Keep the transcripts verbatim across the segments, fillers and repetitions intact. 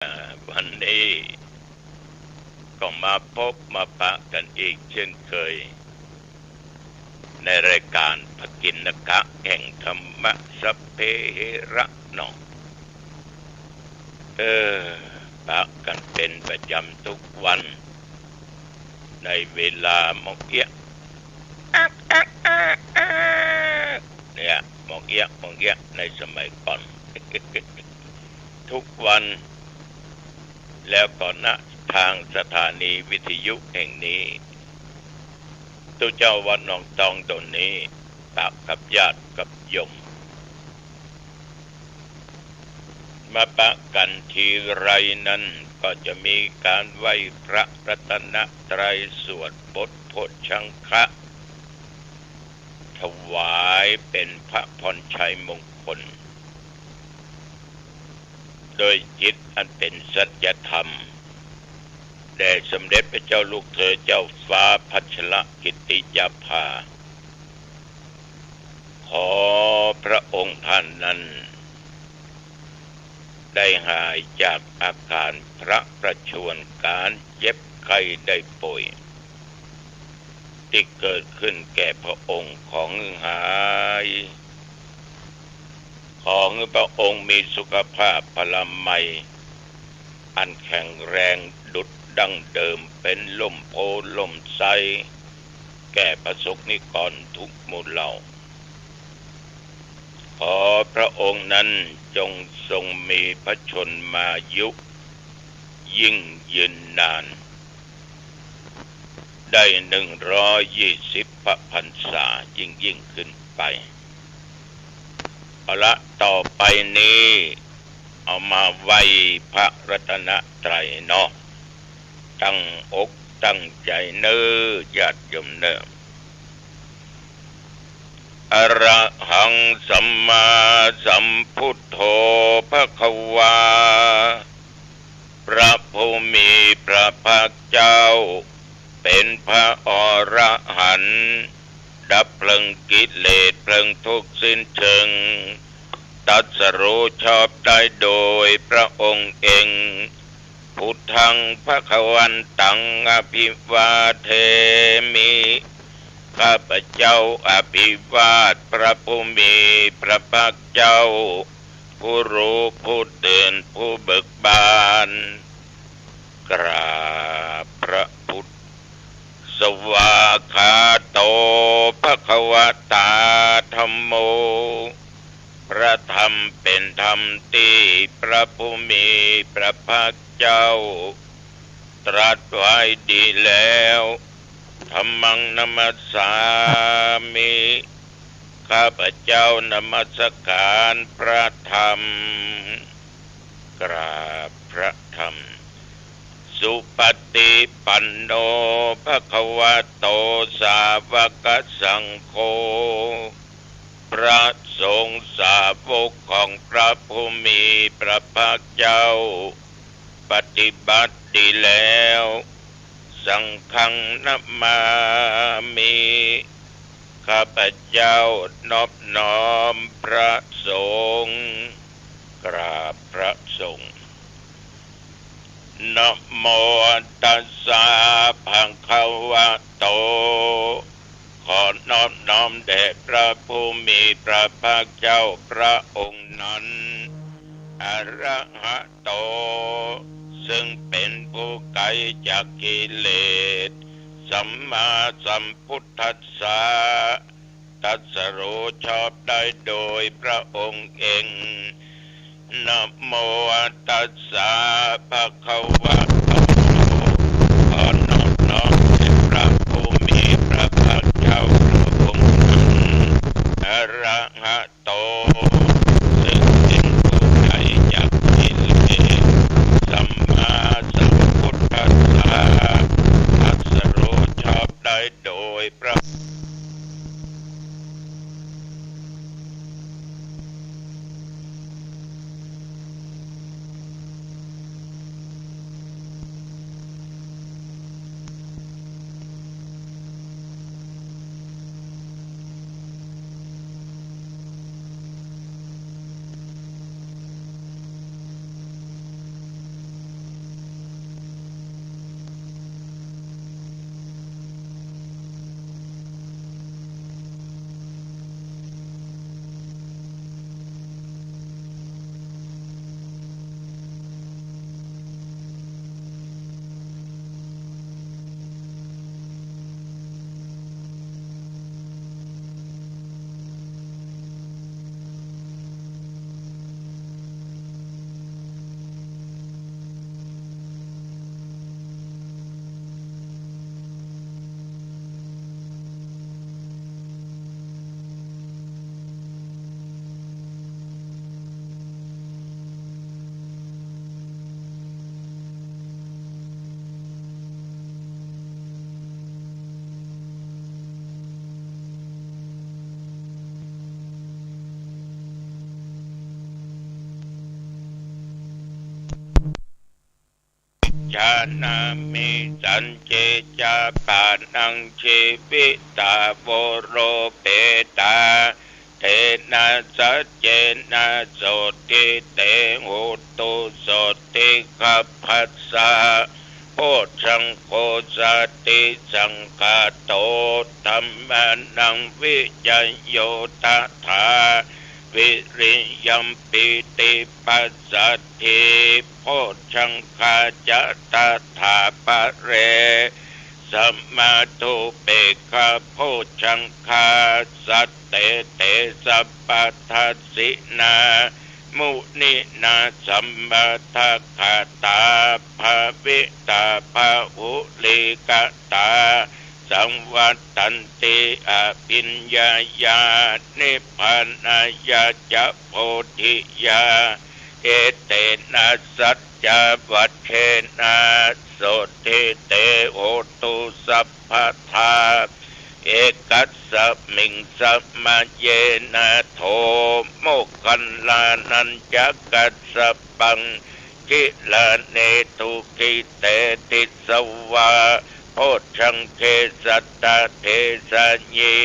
วันนี้ก็มาพบมาปะกันอีกเช่นเคย ในรายการพกิณณกะแห่งธรรมะ สัพเพเหระเนาะ เออ ปะกันเป็นประจำทุกวัน ในเวลาหมอกเอี้ยะ อักอักอักอัก เนี่ย หมอกเอี้ยะ หมอกเอี้ยะ ในสมัยก่อน ทุกวัน แล้วก็ ณ ทางสถานีวิทยุแห่งนี้ ตุ๊เจ้าวัดหนองตองต๋นนี้ ปะกับญาติกับโยม มาปะกันทีไรนั้น ก็จะมีการไหว้พระรัตนตรัย สวดบทโพชฌังคะ ถวายเป็นพระพรชัยมงคล โดยจิตอันเป็นสัจธรรม แด่สมเด็จพระเจ้าลูกเธอเจ้าฟ้าพัชรกิติยาภา ขอพระองค์ท่านนั้น ได้หายจากอาการพระประชวร การเจ็บไข้ได้ป่วย ที่เกิดขึ้นแก่พระองค์ ขอหื้อหาย ขอหื้อพระองค์มีสุขภาพพลามัย อันแข็งแรงดุจดั้งเดิม เป็นล่มโพธิ์ล่มไทร แก่พระสงฆ์นิกรทุกหมู่เหล่า ขอพระองค์นั้นจงทรงมีพระชนมายุ ยิ่งยืนนาน ได้หนึ่งร้อยยี่สิบพระพรรษายิ่งๆ ขึ้นไป เอาละ ต่อไปนี้ เอามาไหว้พระรัตนตรัยเนาะ ตั้งอกตั้งใจ๋เน่อ ญาติโยมเน่อ อะระหังสัมมาสัมพุทโธภะคะวา พระผู้มีพระภาคเจ้า เป็นพระอรหันต์ ดับเพลิงกิเลสเพลิงทุกข์สิ้นเชิง ตรัสรู้ชอบได้โดยพระองค์เอง พุทธังภะคะวันตังอะภิวาเทมิ ข้าพเจ้าอภิวาทพระผู้มีพระภาคเจ้า ผู้รู้ผู้ตื่นผู้เบิกบาน กราบพระพุทธ สวากขาโตภะคะวะตาธัมโม พระธรรมเป็นธรรมที่พระผู้มีพระภาคเจ้า ตรัสไว้ดีแล้ว ธัมมังนะมัสสามิ ข้าพเจ้านมัสการพระธรรม กราบพระธรรม สุปฏิปันโนภะคะวะโตสาวกสังโฆ พระสงฆ์สาวกของพระผู้มีพระภาคเจ้า ปฏิบัติดีแล้ว สังฆังนะมามิ ข้าพเจ้านอบน้อมพระสงฆ์ กราบพระสงฆ์ นะโมตัสสะภะคะวะโต ขอนอบน้อมแด่พระผู้มีพระภาคเจ้าพระองค์นั้น อะระหะโต ซึ่งเป็นผู้ไกลจากกิเลส สัมมาสัมพุทธัสสะ ตรัสรู้ชอบได้โดยพระองค์เอง นะโมตัสสะภะคะวะโต ขอนอบน้อมแด่พระผู้มีพระภาคเจ้าพระองค์นั้น อะระหะโต ซึ่งเป็นผู้ไกลจากกิเลส สัมมาสัมพุทธัสสะ ตรัสรู้ชอบได้โดยพระ jhānāmi sañce ca pāṇaṃ jīvitā voropetā, tena saccena sotthi te hotu sotthi gabbhassa. Bojjhaṅgo satisaṅkhāto dhammānaṃ vicayo tathā, viriyampīti passaddhi bojjhaṅgā ca tathāpare, samādhupekkhabojjhaṅgā sattete sabbadassinā muninā sammadakkhātā bhāvitā bahulīkatā saṃvattanti abhiññāya nibbānāya ca bodhiyā. Etena saccavajjena sotthi te hotu sabbadā. Ekasmiṃ samaye nātho moggallānañca kassapaṃ gilāne dukkhite disvā bojjhaṅge satta desayi.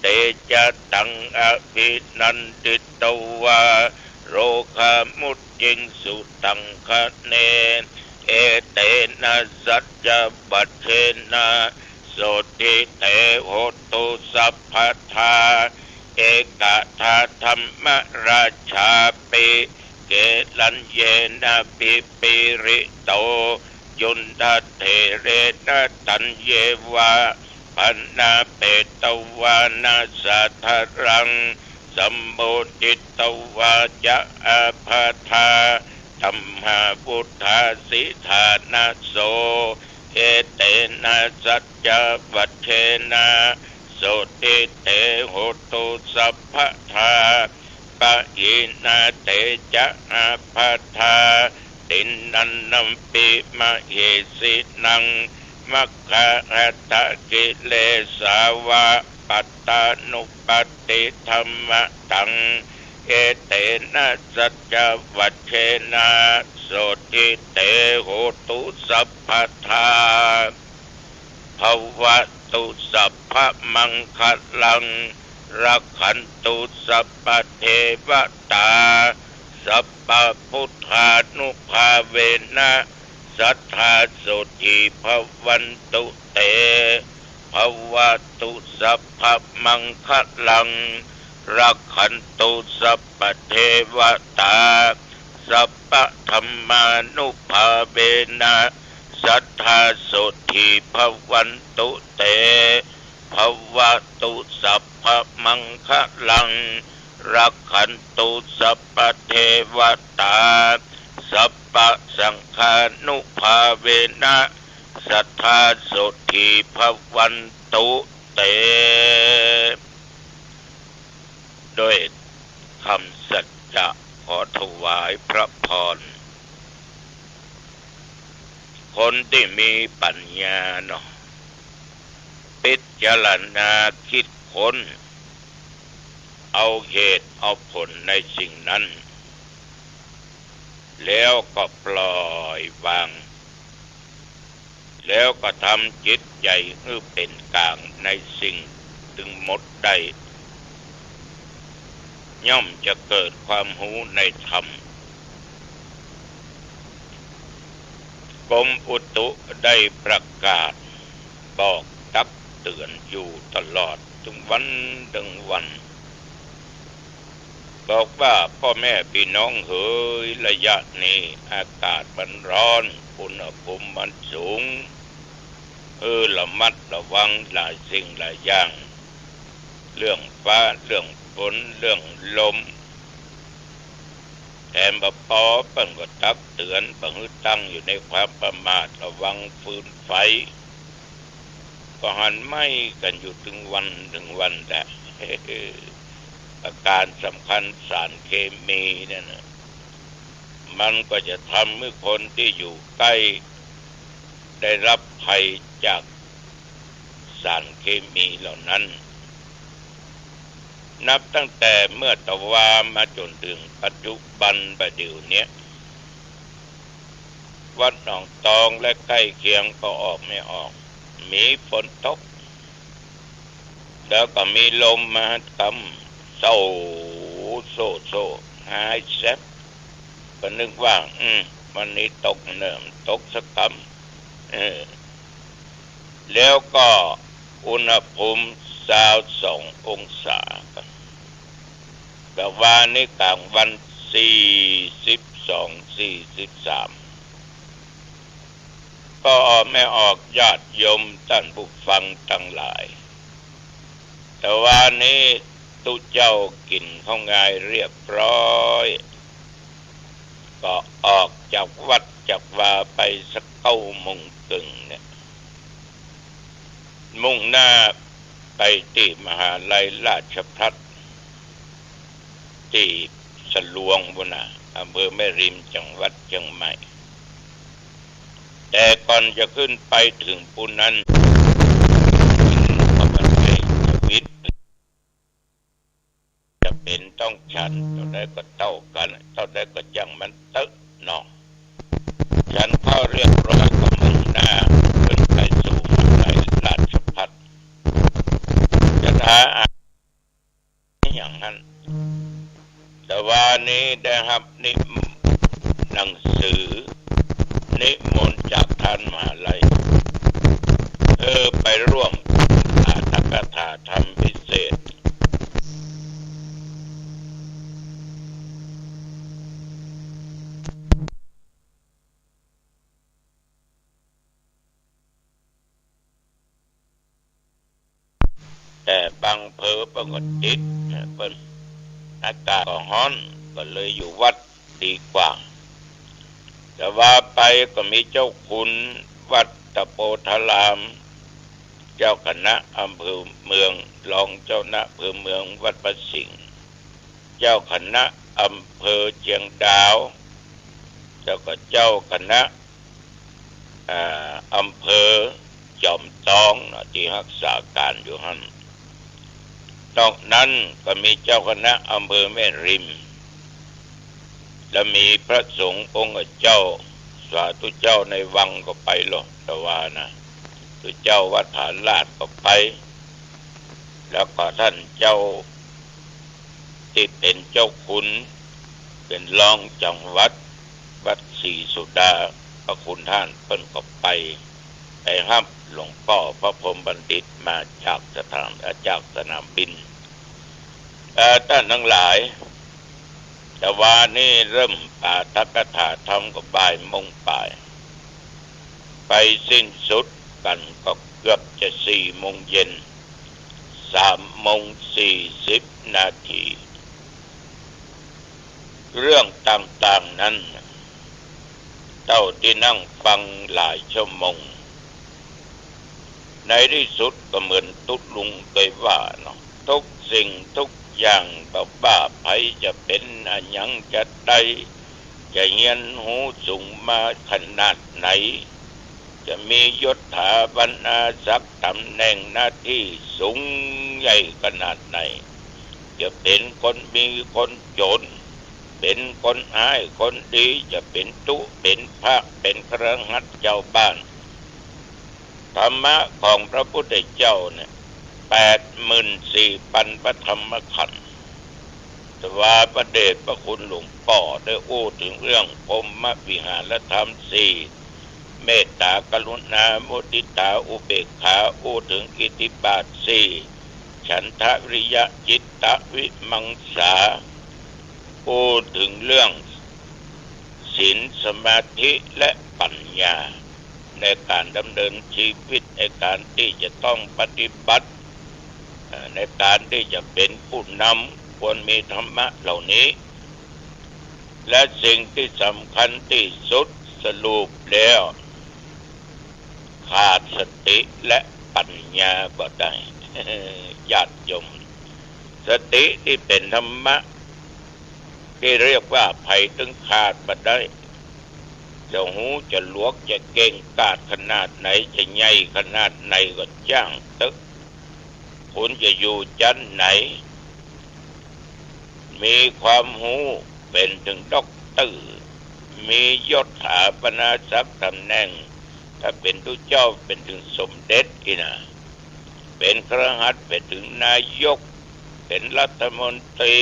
Te ca taṃ abhinanditvā rogā mucciṃsu taṅkhaṇe. Etena saccavajjena sotthi te hotu sabbadā. Ekadā dhammarājāpi gelaññenābhipīḷito cundattherena taññeva bhaṇāpetvāna sādaraṃ sammoditvā ca ābādhā tamhā vuṭṭhāsi ṭhānaso. Etena saccavajjena sotthi te hotu sabbadā. Pahīnā te ca ābādhā tiṇṇannampi mahesinaṃ maggāhatakilesā va pattānuppattidhammataṃ. Etena saccavajjena sotthi te hotu sabbadā. Bhavatu sabbamaṅgalaṃ rakkhantu sabbadevatā sabbabuddhānubhāvena sadā sotthī bhavantu te. Bhavatu sabbamaṅgalaṃ rakkhantu sabbadevatā sabbadhammānubhāvena sadā sotthī bhavantu te. Bhavatu sabbamaṅgalaṃ rakkhantu sabbadevatā sabbasaṅghānubhāvena sadā sotthī bhavantu te. ด้วยคำสัจจะขอถวายพระพร คนที่มีปัญญาเนาะ พิจารณาคิดค้น เอาเหตุเอาผลในสิ่งนั้น แล้วก็ปล่อยวาง แล้วก็ทำจิตใจ๋หื้อเป๋นก๋างในสิ่งตึงหมดได้ ย่อมจะเกิดความฮู้ในธรรม กรมอุตุได้ประกาศบอกตักเตือนอยู่ตลอดตึงวันตึงวัน บอกว่าป้อแม่ปี้น้องเหย ระยะนี้อากาศมันฮ้อน อุณหภูมิมันสูง เออ ระมัดระวังหลายสิ่งหลายอย่าง เรื่องฟ้า เรื่องฝน เรื่องลม แถมบ่ปอเปิ้นก็ตักเตือนบ่หื้อตั้งอยู่ในความประมาท ระวังฟืนไฟ ก็หันไหม้กั๋นอยู่ตึงวันตึงวันแหละ อาก๋านสำคัญสารเคมีเนี่ยนะ มันก็จะทำหื้อคนตี้อยู่ใก้ได้ฮับภัยจากสารเคมีเหล่านั้น นับตั้งแต่เมื่อตะวามาจ๋นเถิงปัจจุบันบ่าเดี่ยวเนี้ย วัดหนองตองและใก้เคียงก็ออกไม่ออก มีฝนตก แล้วก็มีลมมาฮัดกำ โซ่ โซ่ โซ่ หายแซบ ก็นึกว่า อืม วันนี้ตกเนิ่ม ตกสักกำ เออ แล้วก็อุณหภูมิซาวสององศา แต่วานี้กลางวันสี่สิบสอง สี่สิบสาม ก็ออกไม่ออก ญาติโยมต้านผู้ฟังตังหลาย แต่วานี้ตุ๊เจ้ากิ๋นข้าวงายเรียบร้อย ก็ออกจากวัดจากวาไปสักเก้าโมงเกิ่งเนี่ย มุ่งหน้าไปตี้มหาลัยราชภัฏ ตี้สะลวงปู้นน่ะ อำเภอแม่ริม จังหวัดเจียงใหม่ แต่ก่อนจะขึ้นไปเถิงปู้นนั้น ข้าพเจ้าจะวิต จะเป๋นต้องฉันเต้าใดก็เต้ากั๋น เต้าใดก็จ้างมันเต๊อะเนาะ ฉันข้าวเรียบร้อยก็มุ่งหน้าขึ้นไปสู่มหาลัยราชภัฏ จะหาอ่านอย่างนั้น แต่วานี้ได้ฮับนิม- หนังสือนิมนต์จากต้านมหาลัย เออ ไปร่วมปาฐกถาธรรมพิเศษ แต่บางเผอเปิ้นก็ติด เปิ้นอากาศก็ฮ้อน ก็เลยอยู่วัดดีกว่า จะว่าไปก็มีเจ้าคุณวัดตะโพธาราม เจ้าคณะอำเภอเมือง รองเจ้าคณะอำเภอเมืองวัดพระสิงห์ เจ้าคณะอำเภอเจียงดาว แล้วก็เจ้าคณะ อ่า อำเภอจอมตองนะ ตี้ฮักษาก๋านอยู่หั้น นอกนั้นก็มีเจ้าคณะอำเภอแม่ริม และมีพระสงฆ์องค์เจ้า สาธุเจ้าในวังก็ไปลอ แต่ว่านะ สาธุเจ้าวัดผาลาดก็ไป แล้วก็ต้านเจ้า ตี้เป๋นเจ้าคุณ เป๋นรองจังหวัด วัดศรีสุดา พระคุณต้านเปิ้นก็ไป ไปฮับหลวงป้อพระพรหมบัณฑิตมาจากสถาน- จากสนามบิน เอ่อ ต้านตังหลาย แต่วานี้เริ่มปาฐกถาธรรมก็บ่ายโมงป๋าย ไปสิ้นสุดกั๋นก็เกือบจะสี่โมงเย็น สามโมงสี่สิบนาที เรื่องต่างๆ นั้น เต้าตี้นั่งฟังหลายชั่วโมง ในตี้สุดก็เหมือนตุ๊ลุงเกยว่าเนาะ ทุกสิ่งทุกอย่างบ่ว่าใผจะเป๋นอะหยังจะใด จะเฮียนฮู้สูงมาขนาดไหน จะมียศถาบรรณาศักดิ์ต๋ำแหน่งหน้าตี้สูงใหญ่ขนาดไหน จะเป๋นคนมีคนจ๋น เป๋นคนอ้ายคนดี จะเป๋นตุ๊เป๋นพระ เป๋นคฤหัสถ์เจ้าบ้าน ธรรมะของพระพุทธเจ้าเนี่ย แปดหมื่นสี่พันพระธรรมขันธ์ แต่ว่าพระเดชพระคุณหลวงป้อได้อู้เถิงเรื่องพรหมวิหารธรรมสี่ เมตตา กรุณา มุทิตา อุเบกขา อู้เถิงอิทธิบาทสี่ ฉันทะ วิริยะ จิตตะ วิมังสา อู้เถิงเรื่องศีล สมาธิ และปัญญา ในก๋านดำเนินชีวิต ในก๋านตี้จะต้องปฏิบัติ เอ่อ ในก๋านตี้จะเป๋นผู้นำ ควรมีธรรมะเหล่านี้ และสิ่งตี้สำคัญตี้สุด สรุปแล้ว ขาดสติและปัญญาบ่ได้ ญาติโยม สติตี้เป๋นธรรมะ ตี้เรียกว่าใผตึงขาดบ่ได้ จะฮู้จะหลวกจะเก่งกาจขนาดไหน จะใหญ่ขนาดไหนก็จ้างเต๊อะ คุณจะอยู่จั้นไหน มีความฮู้เป๋นเถิงด็อกเตอร์ มียศถาบรรณาศักดิ์ต๋ำแหน่ง ถ้าเป๋นตุ๊เจ้าเป๋นเถิงสมเด็จอี้นะ เป๋นคฤหัสถ์เป๋นเถิงนายก เป๋นรัฐมนตรี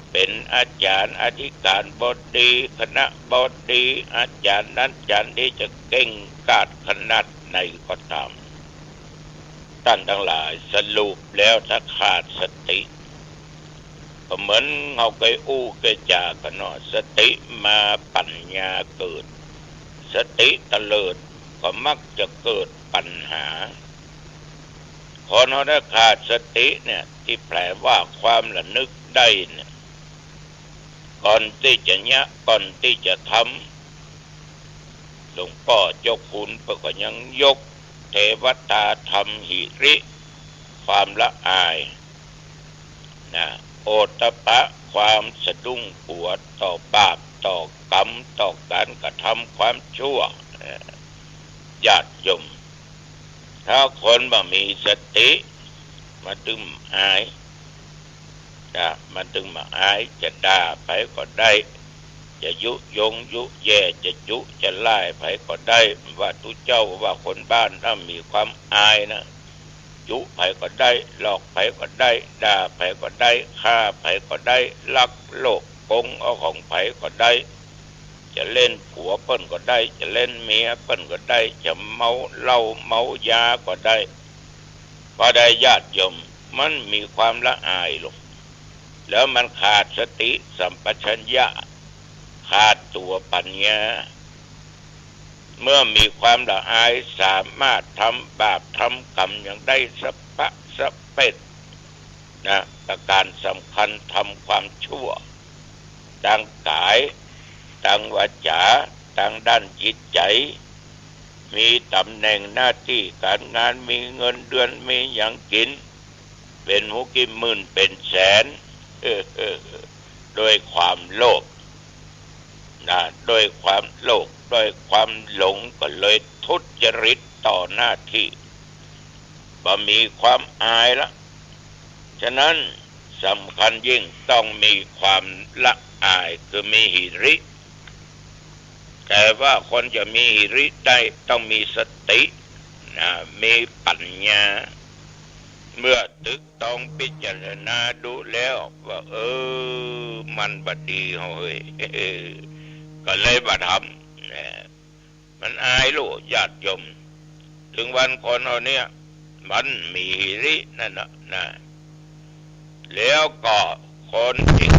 เป๋นอาจ๋ารย์อธิการบดี คณบดี อาจ๋ารย์นั้นอาจ๋ารย์นี้ จะเก่งกาจขนาดไหนก็ต๋าม ต้านตังหลาย สรุปแล้วถ้าขาดสติ ก็เหมือนเฮาเกยอู้เกยจ๋ากั๋นเนาะ สติมาปั๋ญญาเกิด สติเตลิดก็มักจะเกิดปั๋ญหา คนเฮาถ้าขาดสติเนี่ย ตี้แปลว่าความระนึกได้เนี่ย ก่อนตี้จะเยียะ ก่อนตี้จะทำ หลวงป้อเจ้าคุณเปิ้นก็ยังยกเทวตาธรรมหิริ ความละอายนะ โอตตัปปะ ความสะดุ้งกั๋วต่อบาป ต่อกรรม ต่อก๋านกระทำความชั่ว เอ่อ ญาติโยม ถ้าคนบ่มีสติ มันตึงอาย นะ มันตึงบ่อาย จะด่าใผก็ได้ จะยุยงยุแย่ จะจุจะล่ายใผก็ได้ ว่าตุ๊เจ้า ว่าคนบ้าน ถ้ามีความอายนะ จุใผก็ได้ หลอกใผก็ได้ ด่าใผก็ได้ ฆ่าใผก็ได้ ลักโลกโกงเอาของใผก็ได้ จะเล่นผัวเปิ้นก็ได้ จะเล่นเมียเปิ้นก็ได้ จะเมาเหล้าเมายาก็ได้ เพราะใดญาติโยม มันมีความละอายลง แล้วมันขาดสติสัมปชัญญะ ขาดตั๋วปั๋ญญา เมื่อมีความละอาย สามารถทำบาปทำกรรมหยังได้สะปะสะเปดนะ ประก๋านสำคัญทำความชั่ว ตางก๋าย ตางวาจ๋า ตางด้านจิตใจ๋ มีต๋ำแหน่งหน้าตี้ก๋านงาน มีเงินเดือน มีหยังกิ๋น เป๋นหู้กี่หมื่นเป๋นแสน ด้วยความโลภนะ ด้วยความโลภ ด้วยความหลง ก็เลยทุจริตต่อหน้าตี้ บ่มีความอายละ ฉะนั้นสำคัญยิ่งต้องมีความละอาย คือมีหิริ แต่ว่าคนจะมีหิริได้ต้องมีสตินะ มีปั๋ญญา เมื่อตึกตองพิจารณาดูแล้วว่า เออ มันบ่ดีเฮ้ย ก็เลยบ่ทำนะ มันอายลูกญาติโยม ตึงว่าคนเฮาเนี่ย มันมีหิรินั่นนะ นะ แล้วก็คนตี้